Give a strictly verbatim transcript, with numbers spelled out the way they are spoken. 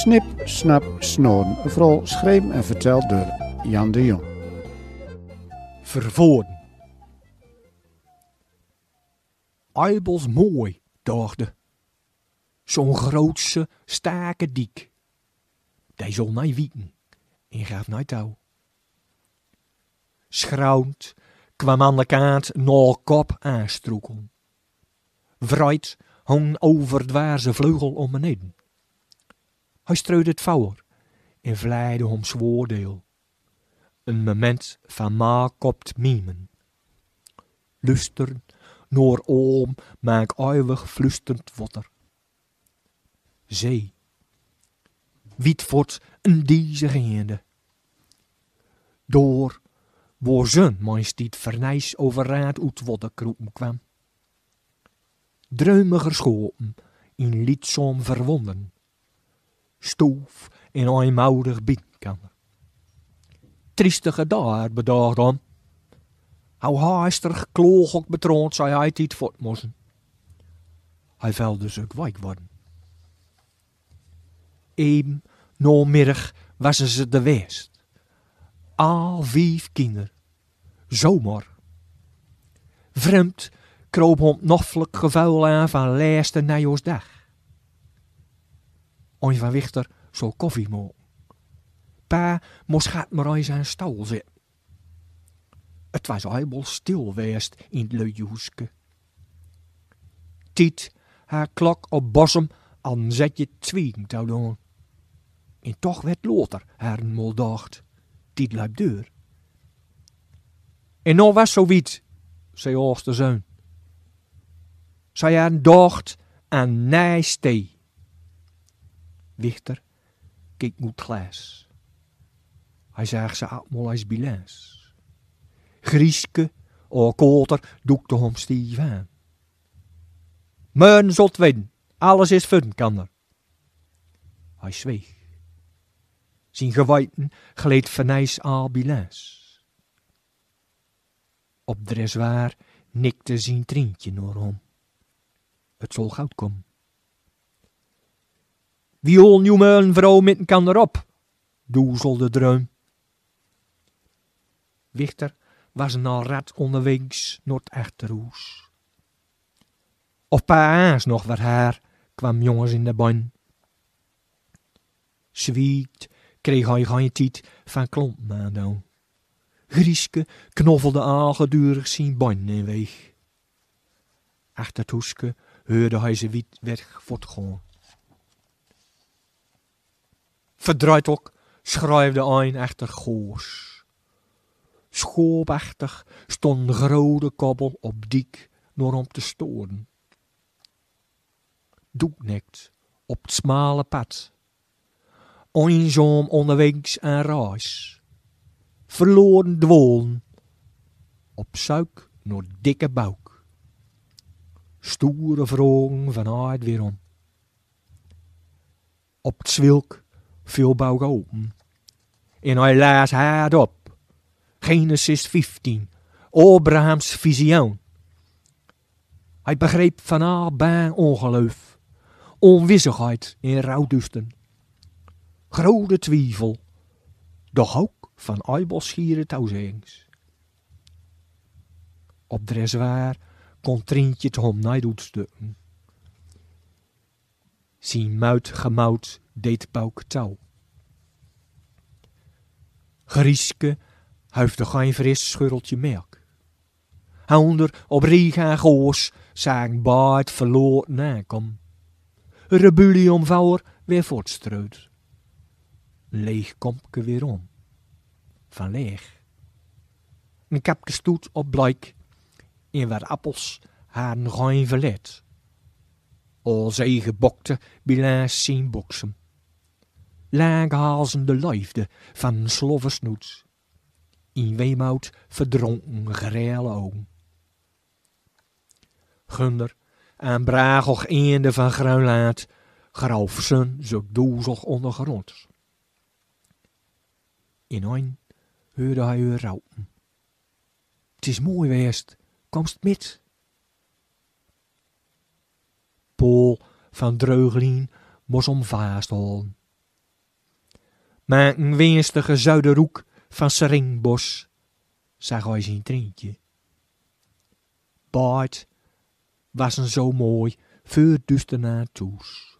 Snip, Snap, Snoren. Een verhaol schreven en verteld door Jan de Jong. Vervoren. Eibels mooi, dachte. Zo'n grootse, stake diek. Dee zol nij wieken en gaaf nij touw. Schround kwam aan de kaant nao kop aanstroekel. Wrijd hong over dwaarse vleugel om beneden. Hij streurde het vouwer en vleide hom zwoordeel. Een moment van makopt miemen. Lusteren noor oom maak eeuwig flusterend water. Zee. Wiet voort een deze geende. Door, wo zon meist die het verneis over raad oet water kroepen kwam. Dreumiger schopen in liedzaam verwonden. Stoof en eenmoudig binnenkamer. Triestige daar, bedacht dan. How haastig kloog ok betroond zij hij tiet voort mossen. Hij velde zich wiek worden. Even namiddag wassen ze de west. Al vijf kinder. Zomer. Vreemd kroop hom noffelijk gevuil aan van laatste Nijjaarsdag. Een van Wichter zal koffie maken. Pa moest gaat maar eens aan stoel zitten. Het was eibel stil west in het leutjehoeske. Tiet haar klok op bossem aan zetje twiegen touw doen. En toch werd later haar mol dacht. Tiet luip deur. En nou was zo wiet, zei oudste zoon. Zij aan dacht aan nij stee. Wichter keek oet glaas. Hij zaag ze allemaal als bilans. Grieske, o koter, doekte hom stief aan. Men zult weten, alles is fun, kander. Hij zweeg. Zien geweten gleed verneis al bilans. Op dreswaar nikte zien Trientje noor hom. Het zal goud komen. Wie hol nu me een vrouw met een kander op? Doezelde Dreum. Wichter was een al rat onderwegs noor het achterhoes. Of pa aans nog wat haar, kwam jongens in de ban. Zwiekt kreeg hij geen tiet van klompen aan dan. Grieske knoffelde al gedurig zien ban in weeg. Achter het hoeske heurde hij ze wiet weg voortgaan. Verdruid ok schruifde ein achter goos. Schoopachtig stond een grote koppel op diek noor hom te storen. Doeknekt op het smale pad. Eenzaam onderwegs aan reis. Verloren dwalen. Op zuik noor dikke buik. Stoere vrogen van aard weerom. Op het zwilk veel buik open. En hij laas hard op. Genesis vieftien. Abrahams visioen. Hij begreep van al bang ongeloof, onwissigheid en rouwdusten. Grote twiefel, doch ook van eibelschiere toezeggens. Op dreswaar kon Trientje het hom niet oetstukken. Zien muid gemoud deed buik touw. Grieske huifde geen fris schurreltje melk. Hounder op Riga goos zagen baard verloren aankom. Rebellie om vouwer weer voortstreut. Een leeg kompke weer om. Van leeg. Een kapke stoet op bleik. En wat appels hadden geen verlet. Al zegenbokte bilaas zien boksem. Laaghalzende leefde van een slove snoet. In weemoud verdronken grelle ogen. Gunder, aan bragig einde van Groenland, grauf zun zuk doezig ondergrond. In ein heurde hij u ropen: "Het is mooi west, komst mit?" Paul van Dreuglien mos hom vast holen. Maak en winstige zuide roek van Seringbos, zag hei zien trinkje. Baet was en zo mooi veur dusternaar toes.